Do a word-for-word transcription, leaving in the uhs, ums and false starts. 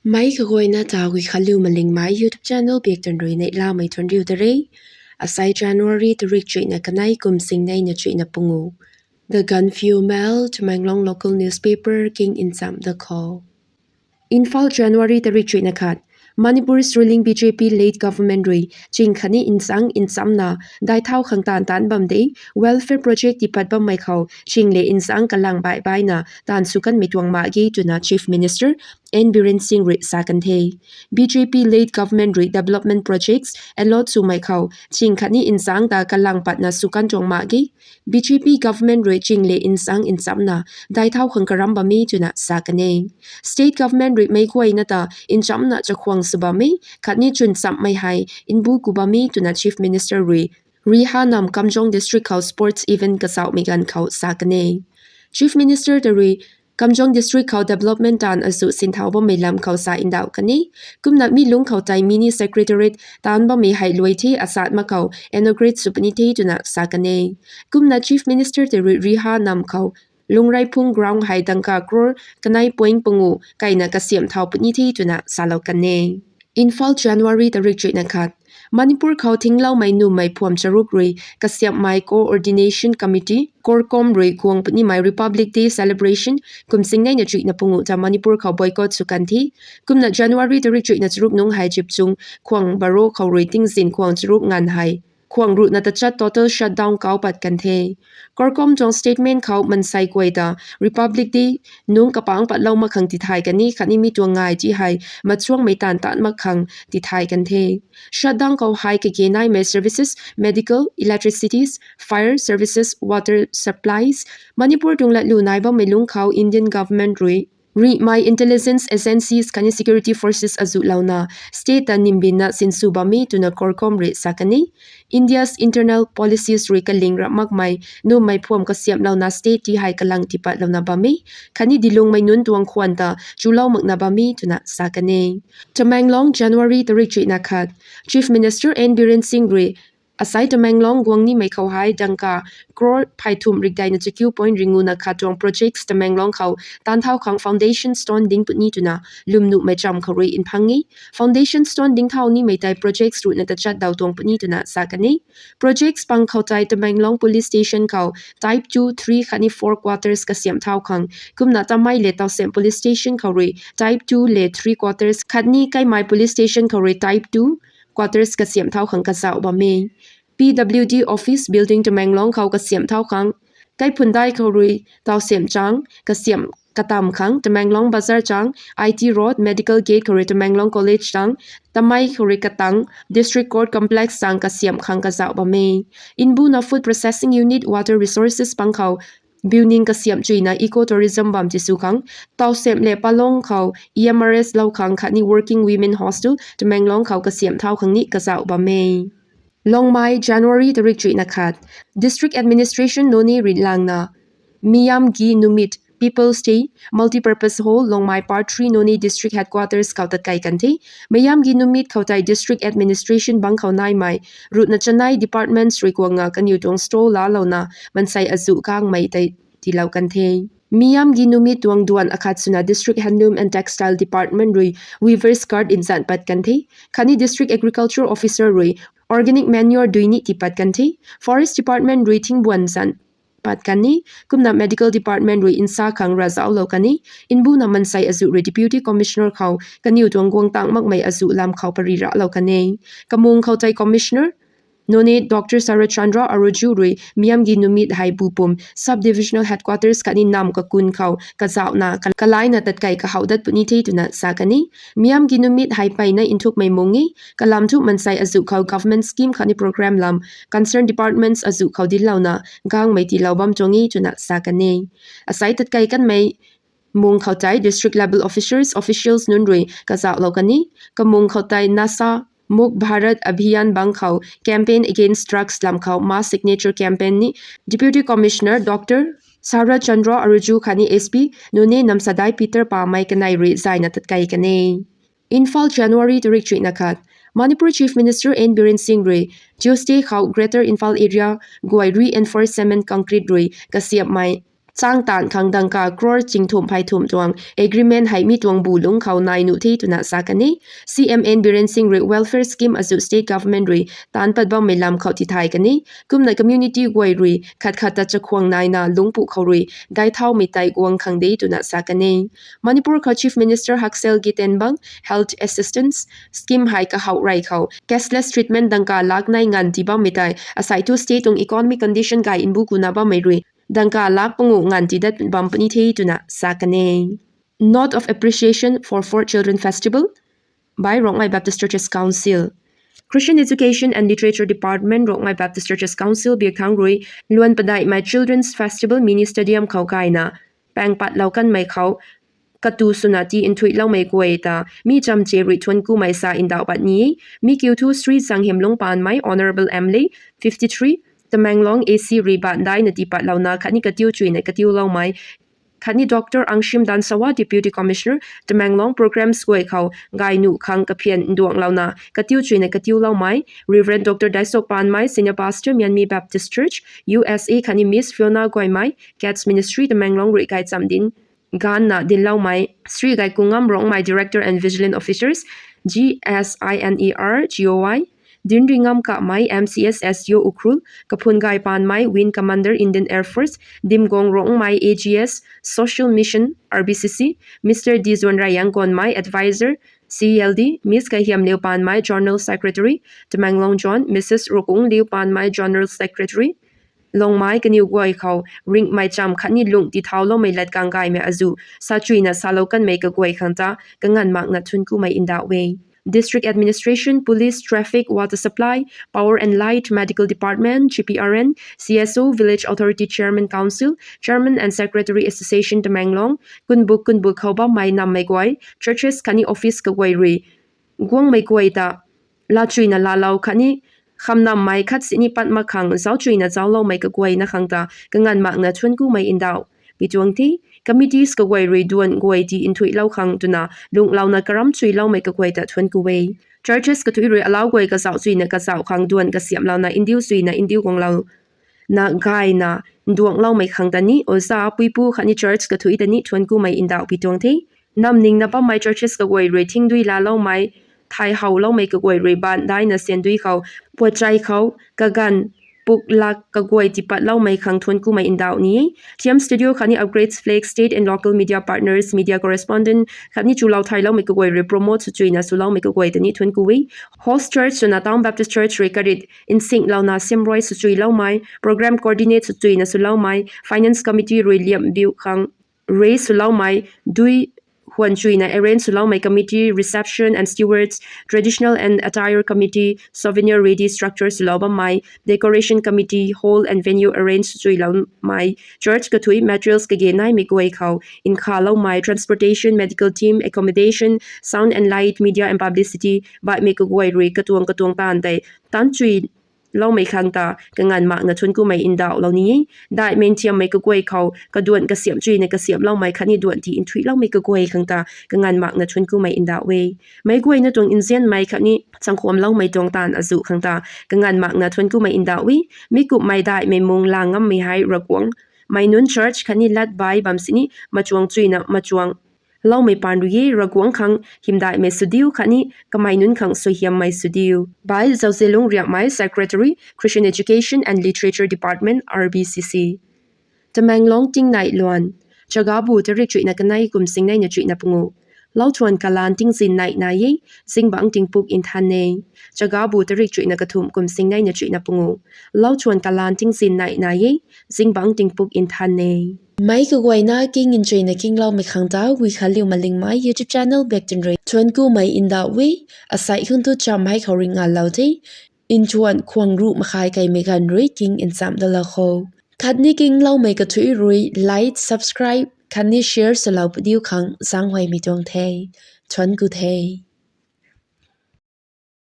Mei kaguayna ta Guikhanliu Malingmei YouTube channel biak tan rui neihlamei thuanriu ta re. Asai January tarik chuihna kanei kum singneina chuihna pungu. The Gaanphiu Mail, Tamenglong local newspaper king ncham da khou. Imphal, January tarik chuihna khat. Manipur's ruling B J P led government rui ching khatni nchang nchamna dai thau khang taanv taanc bam de, welfare project tipat bammei khou ching le nchang kalang baih baihna taanv sw kanmei tuang mak ge twna Chief Minister N Biren Singh rui sa kan the. B J P led government rui development projects allot swmei khou ching khatni nchang ta kalang patna sw kan tuang mak ge. B J P government rui ching le nchang nchamna dai thau khang karam bam e twna sa kan e. State government rui meic guayna ta nchamna chakhwang sw bam e, khatni chwn chammei hei nbu ku bam e twna Chief Minister rui Riha nam Kamjong District khou sports event kazauhmei ganv khou sa kan e. Chief Minister ta rui Kamjong District khou development taanv azuh sinthau bammei lam khou sa ndauh kan e. Kumna mi lungc khou tei mini secretariat taanv bammei hei luai the asat mak khou inaugurate sw puni the twna sa kan e. Kumna Chief Minister ta rui Riha nam khou Lungreiphung ground hei dangka crore kanei point pungu kaina kasiamh thau puni the twna salou kan e. Imphal, January tarik chuihna khat. Manipur khou thingloumei nummei phuam charuk rui kasiamhmei Coordination Committee, CORCOM rui guang punimei Republic Day celebration kum singneina chuihna pungu ta Manipur khou boycott sw kan the. Kumna January tarik chuihna charuk nungc hei chipchung khwang baro khou rui tingzin khwang charuk nganv hei khwang ruhna tachat total shutdown kau pat kan the. CORCOM tuang statement khou mansei guay ta Republic Day nungc kapangc patlou mak khang tithay kan e, khatni mi tuang ngai ti hei machuangmei taanv taanc mak khang tithay kan the. Shutdown khou hei kage naimei services, medical, electricities, fire services, water supplies, Manipur tuang latlu nai bammei lungc khou Indian government rui rihmei intelligence agencies khatni security forces azuhlouna state ta nimbinna sinsw bam e twna CORCOM rui sa kan e. India's internal policies rui kaling ramh makmei nummei phuam kasiamhlouna state ti hei kalang tipatlouna bam e, khatni dilungmei nunc tuang khwan ta chulou makna bam e twna sa kan e. Tamenglong, January tarik chuihna khat. Chief Minister N Biren Singh rui asai Tamenglong guang nimei khou hei dangka crore phey thumh rikdeina chakiu point ringuna khat tuang projects Tamenglong khou taanv thau khang foundation stone ding puni twna lwmnuhmei cham khou rui mphang e. Foundation stone ding thau nimei tei projects ruhna tachat daw tuang puni twna sa kan e. Projects pang khou tei Tamenglong Police Station khou Type two, three khatni four quarters kasiamh thau khang, kumna Tamei le Tawsem Police Station khou rui Type two le three quarters khatni Kaimai Police Station khou rui Type two quarters kasiamh thau khang kazauh bam e. P W D office building Tamenglong khou kasiamh thau khang, Kaiphundai khou rui Tawsem chang kasiamh katam khang, Tamenglong Bazar chang, I T Road, Medical Gate khou rui Tamenglong College chang, Tamei khou rui katang, District Court Complex chang kasiamh khang kazauh bam e. Mbuna Food Processing Unit, Water Resources pang khou building kasiamh chuina eco tourism bam tisw khang, Tawsem le Palong khou E M R S lou khang khatni Working Women Hostel Tamenglong khou kasiamh thau khang ni kazauh bam e. Longmai, January tarik chuihna khat. District Administration Noney rui langna Miyamgi Numit People's Day Multipurpose Hall, Longmai Part three, Noney District Headquarters khou tatkai kan the. Miyamgi Numit khou tei District Administration bang khou naimei ruhna chanei departments rui guangna kaniw tuang stall laalouna mansei azuh kangmei tei tiilou kan the. Miyamgi Numit tuang duan akhat swna District Handloom and Textile Department rui Weavers Cart nzan pat kan the. Khatni District Agriculture Officer rui organic manure dui ni tipat kan the. Forest Department rui thingbuan nzan pat kan e, kumna Medical Department rui nsa khang ravzauhlou kan e. Mbuna mansei azuh rui Deputy Commissioner khou kaniw tuang guang tang makmei azuh lam khou pary rahlou kan e. Kamung khou tei Commissioner Noney Doctor Sarat Chandra Aroju rui Miyamgi Numit hei Bupum Sub-Divisional Headquarters khatni nam kakun khou kazauhna kalaina tatkai kahouh dat puni the twna sa kan e. Miyamgi Numit hei mpeyna nthukmei mung e, kalam thu mansei azuh khou government scheme khatni program lam concerned departments azuh khou dinclouna gangmei tiilou bam tuang e twna sa kan e. Asei tatkai kanmei mung khou tei district level officers, officials nunc rui kazauhlou kan e. Kamung khou tei Nasha Mukt Bharat Abhiyan bang khou campaign against drugs lam khou mass signature campaign ni Deputy Commissioner Doctor Sarat Chandra Aroju khatni S P Noney Namsadai Peter Pamei kanei rui zayna tatkai kan e. Imphal, January tarik chuihna khat. Manipur Chief Minister N Biren Singh rui Tuesday khou Greater Imphal area guay reinforcement concrete rui kasiamhmei chang taanv khang dangka crore chingthumh phey thumh tuang agreement hei mi tuang bu lungc khou nai nuh the twna sa kan e. C M N Biren Singh rui welfare scheme azuh state government rui taanc pat bammei lam khou tithay kan e. Kumna community guay rui khat khat ta chakhwang naina lungc puh khou rui dai thaumei tei guang khang de twna sa kan e. Manipur khou Chief Minister Haksel Gyutenbang Health Assistance Scheme hei kahouh rey khou cashless treatment dangka lak nei nganv tii bammei tei asei thu state tuang economic condition gay mbu kuna bammei rui dangka lak panguh nganv tii dat bam puni the twna sa kan e. Note of appreciation for Four Children Festival by Rongmei Baptist Churches Council. Christian Education and Literature Department, Rongmei Baptist Churches Council biak thangc rui luan padeihmei Children's Festival mini stadium khou gayna paeng patlou kanmei khou katu swna tii nthuihloumei guay ta mi chamche rui thuanc kumei sa ndauh pat ni e. Mi kiu thu Shri Zanghemlung Panmei, Honourable M L A, fifty three, Tamenglong A C rui baanv daina tii patlouna khatni katiu chuyna katiuloumei khatni Doctor Angshim Dansawa, Deputy Commissioner, Tamenglong, programs guay khou gay nuh khang kaphian nduanglouna katiu chuyna katiuloumei, Reverend Doctor Daisok Panmei, Senior Pastor, Myanmar Baptist Church, U S A khatni Miss Fiona Guaimei, Cats Ministry, Tamenglong rui gaychamv dinc ganvna dincloumei, Shri Gaikungam Rongmei, Director and Vigilance Officers, G S I N E R G O Y, Dinringam Kamei, M C S S U Ukhrul, Kaphun Gay Panmei, Wing Commander, Indian Air Force, Dimgong Rongmei, A G S, Social Mission, R B C C, Mister D Zuanrayang Gonmei, Advisor, C L D, Miss Kaihiamliu Panmei, General Secretary, Tamenglong Zone, Missus Rokungliu Panmei, General Secretary, Longmei kaniw guay khou ringhmei chamv khatni lungh tithauloumei lat kang gaymei azuh sa chuyna salou kanmei kaguay khang ta kanganv makna thuanc kumei ndauh e. District Administration, Police, Traffic, Water Supply, Power and Light, Medical Department, G P R N, C S O, Village Authority Chairman Council, Chairman and Secretary Association Tamenglong, kunbuk kunbuk khou bammei nammei guay, churches khatni office kaguay rui guangmei guay ta laa chuyna laalou khatni khamnammei khat sini pat mak khang zauc chuyna zaucloumei kaguayna khang ta kanganv makna thuanc kumei ndauh pi tuang the. Committees kaguay rui duan guay tii nthuihlou khang twna lunglouna karam chuyloumei kaguay ta thuanc ku e. Churches kathuic rui alau guay kazauh chuyna kazauh khang duan kasiamhlouna ndiu chuyna ndiu guanglou na gayna nduangloumei khang ta ni oza, puipu khatni church kathuic ta ni thuanc kumei ndauh pi tuang the. Namningna bammei churches kaguay rui thingdui laaloumei, thay howloumei kaguay rui baanv daina syandui khou, puatchai khou, kaganv, puklak kaguay tii patloumei khang thuanc kumei ndauh ni e. T M studio khatni upgrades flag, state and local media partners, media correspondent khatni chulou thailoumei kaguay rui promote sw chuyna swloumei kaguay ta ni thuanc ku e. Host church swna Town Baptist Church rui karit nsinglouna simrui sw chuyloumei, program coordinate sw chuyna swloumei, finance committee rui liamhbiu khang raise swloumei, dui huan chuyna arrange swloumei, committee, reception and stewards, traditional and attire committee, souvenir ready structure swlou bammei, decoration committee, hall and venue arrange sw chuyloumei, church kathuic materials kage naimei guay khou nkhavloumei, transportation, medical team, accommodation, sound and light, media and publicity baihmei kaguay rui katuang katuang taanv tei taanc chuiloumei khang ta kanganv makna thuanc kumei ndauhlou ni e. Daihmei nthiammei kaguay khou kaduan kasiamh chuyna kasiamhloumei khatni duan tii nthuihloumei kaguay khang ta kanganv makna thuanc kumei ndauh e. Meic guayna tuang nzianmei khatni changkhwamloumei tuang taanv azuh khang ta kanganv makna thuanc kumei ndauh e. Mi kumhmei daihmei mung la ngammei hei Ravguangc mei nunc church khatni lat bai bam sini machuang chuyna machuang loumei paan rui e. Ravguangc khang hymdaihmei sw diu khatni kamei nunc khang suaihiammei sw diu. By Zauzialung Riakmei, Secretary, Christian Education and Literature Department, R B C C. Tamenglong tingnai luan. Chagabu tarik chuihna kanei kum singneina chuihna panguh. Lauthuan kalaan tingzin nai nai e, zingbangc tingpuk nthan e. Chagabu tarik chuihna kathumh kum singneina chuihna panguh. Lauthuan kalaan tingzin nai nai e, zingbangc tingpuk nthan e. Meic kaguayna king nchuina kingloumei khang ta Wikhanliu Malingmei YouTube channel bak twn rui thuanc kumei ndauh e. Asei khang tu cham hei khou ringa lou the. Nthuan khwang ruh makhai kaimei ganv rui king nchamh dalou kho. Khatni kingloumei kathuic rui like, subscribe khatni share swlou padiu khang zaenghuaymei tuang the. Thuanc ku the.